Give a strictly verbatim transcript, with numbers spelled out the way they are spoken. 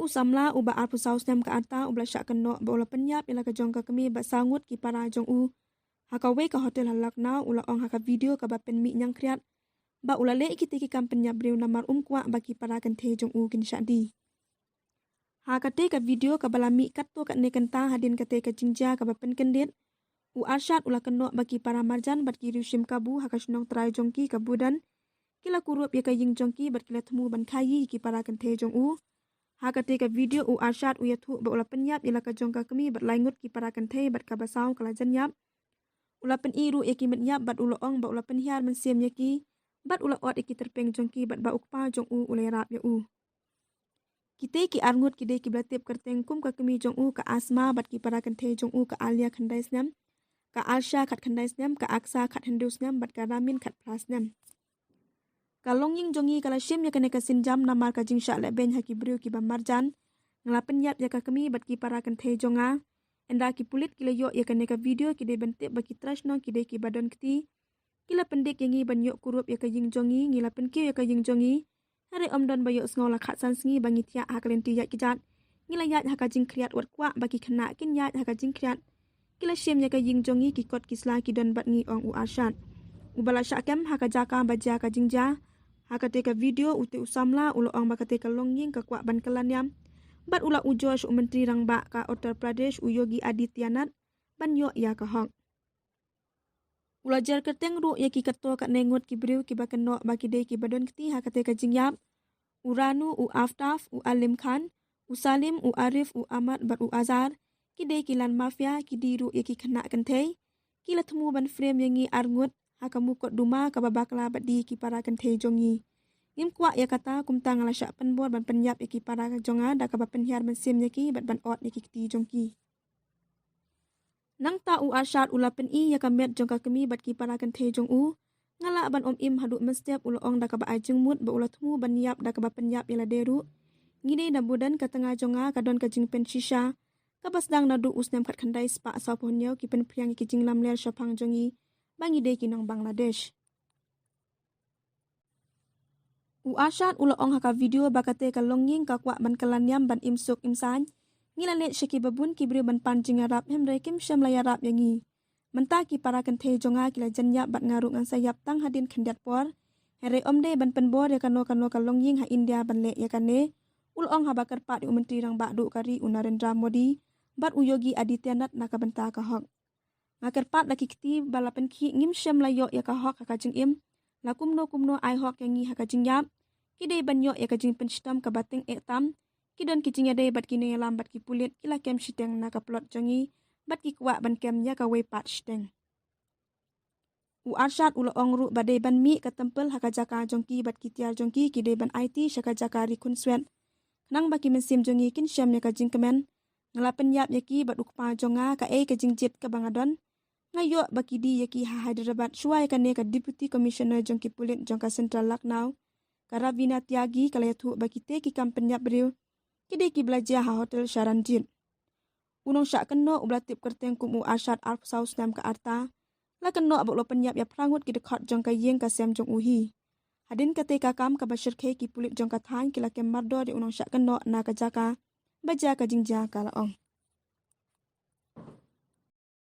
U samla uba arphew saw snem ka rta uba la shah kynnoh ba u la pynïap ïa la ka jong ka kmie bad saw ngut ki para jong u ha kawei ka hotel ha Lucknow u la ong ha ka video kaba pynmih ñiangkhriat ba u la leh ïa kitei ki kam pynïap briew namar um kwah ba ki para kynthei jong u kin shah die. Ha katei ka video kaba la mih katto katne kynta hadien katei ka jingjia kaba pynkyndit, u Arshad u la kynnoh ba ki para marjan bad ki riewshim kabu ha ka shnong trai jong ki ka Budan ki la kurup ïa ka ïing jong ki bad ki la thmu ban khaii ïa ki para kynthei jong u. Ha katei ka video u Arshad u ïathuh ba u la pynïap ïa la ka jong ka kmie bad lai ngut ki para kynthei bad kaba saw ka la jan ïap. U la pyni ruh ïa ki met ïap bad u la ong ba u la pynhiar mynsiem ïa ki bad u la ot ïa ki tyrpeng jong ki bad ba u kpa jong u u la ïarap ïa u. Kitei ki ar ngut ki dei kiba la tip kyrteng kum ka kmie jong u ka Asma bad ki para kynthei jong u ka Alia khyndai snem, ka Arsha khatkhyndai snem, ka Aksa khathynriew snem bad ka Ramin khatphra snem. Ka longïing jong ngi ka la shim ïa kane ka sienjam namar ka jingshah lehbeiñ ha ki briew kiba marjan. Nga la pynïap ïa ka kmie bad ki para kynthei jong nga. Ynda ki pulit ki la ïoh ïa kane ka video ki dei ban tip ba ki trai shnong ki dei kiba don kti. Ki la pyndik ïa ngi ban ïoh kurup ïa ka ïing jong ngi, ngi la pynkiew ïa ka ïing jong ngi. Hynrei ym don ba ïohsngew, la khatsan sngi ba ngi thiah ha ka lynti ïaid kjat. Ngi la ïaid ha ka jingkhriat wat kwah ba ki khynnah kin ïaid ha ka jingkhriat. Ki la shim ïa ka ïing jong ngi, ki kot ki sla ki don bad ngi, ong u Arshad uba la shah kem ha ka jaka ba jia ka jingjia. Ha katei ka video utei u samla u la ong ba katei ka longïing ka kwah ban kylla niam bad u la ujor sha u Myntri Rangbah ka Uttar Pradesh u Yogi Adityanath ban ïoh ïa ka hok. U la jer kyrteng ruh ïa ki katto katne ngut ki briew kiba kynnoh ba ki dei kiba don kti ha katei ka jingïap. U Ranu, u Aftaf, u Alim Khan, u Salim, u Arif, u Ahmad bad u Azhar ki dei ki land mafia, ki die ruh ïa ki khynnah kynthei. Ki la thmu ban frame ïa ngi ar ngut ha ka mukotduma kaba bakla bad die ïa ki para kynthei jong ngi. Ngim kwah ïa kata, kumta nga la shah pynbor ban pynïap ïa ki para jong nga da kaba pynhiar mynsiem ïa ki bad ban ot ïa ki kti jong ki. Nangta u Arshad u la pyni ïa ka met jong ka kmie bad ki para kynthei jong u. Nga lah ban ym im haduh mynstep, u la ong da kaba ai jingmut ba u la thmu ban ïap da kaba pynïap ïa lade ruh. Ngi dei na Budan, ka tnga jong nga ka don ka jingpynshisha kaba sdang naduh u snem khatkhyndai spah sawphew hynñiew ki pynphriang ïa ki jinglamler shaphang jong ngi ba ngi dei ki nong Bangladesh. U Arshad u la ong ha ka video ba katei ka longïing ka kwah ban kylla niam ban im suk im saiñ. Ngi la leit sha kiba bun ki briew ban pan jingïarap hynrei kim shym la ïarap ïa ngi. Mynta ki para kynthei jong nga ki la jan ïap bad nga ruh ngan sa ïap tang hadien khyndiat por. Hynrei ym dei ban pynbor ïa kano kano ka longïing ha India ban leh ïa kane, u la ong haba kyrpad ïa u Myntri Rangbah duh ka ri u Narendra Modi bad u Yogi Adityanath na ka bynta ka hok. Nga kyrpad da ki kti ba la pynkhih, ngim shym la ïoh ïa ka hok ha ka jingim. La kumno kumno ai hok ïa ngi ha ka jingïap. Ki dei ban ïoh ïa ka jingpynshitom kaba tyngeh tam. Ki don ki jingïadei bad ki nongïalam bad ki pulit, ki la kem shiteng na ka plot jong ngi bad ki kwah ban kem ïa kawei pat shiteng. U Arshad u la ong ruh ba dei ban mih ka templ ha ka jaka jong ki bad ki tiar jong ki ki dei ban aiti sha ka jaka ri khunswet khnang ba ki mynsiem jong ngi kin shem ïa ka jingkmen. Nga la pynïap ïa ki bad u kpa jong nga, kaei ka jingjied kaba nga don? Nga ïoh ba ki die ïa ki ha Hyderabad. Shuwa ïa kane ka Deputy Commissioner jong ki pulit jong ka Central Lucknow, ka Ravina Tyagi, ka la ïathuh ba kitei ki kam pynïap briew ki dei kiba la jia ha hotel Sharanjit. U nongshah kynnoh uba la tip kyrteng kum u Arshad, arphew saw snem ka rta, la kynnoh ba u la pynïap ïa phra ngut ki dkhot jong ka ïing ka sem jong u hi. Hadien katei ka kam kaba shyrkhei, ki pulit jong ka thaiñ ki la kem mardor ïa u nongshah kynnoh na ka jaka ba jia ka jingjia, ka la ong.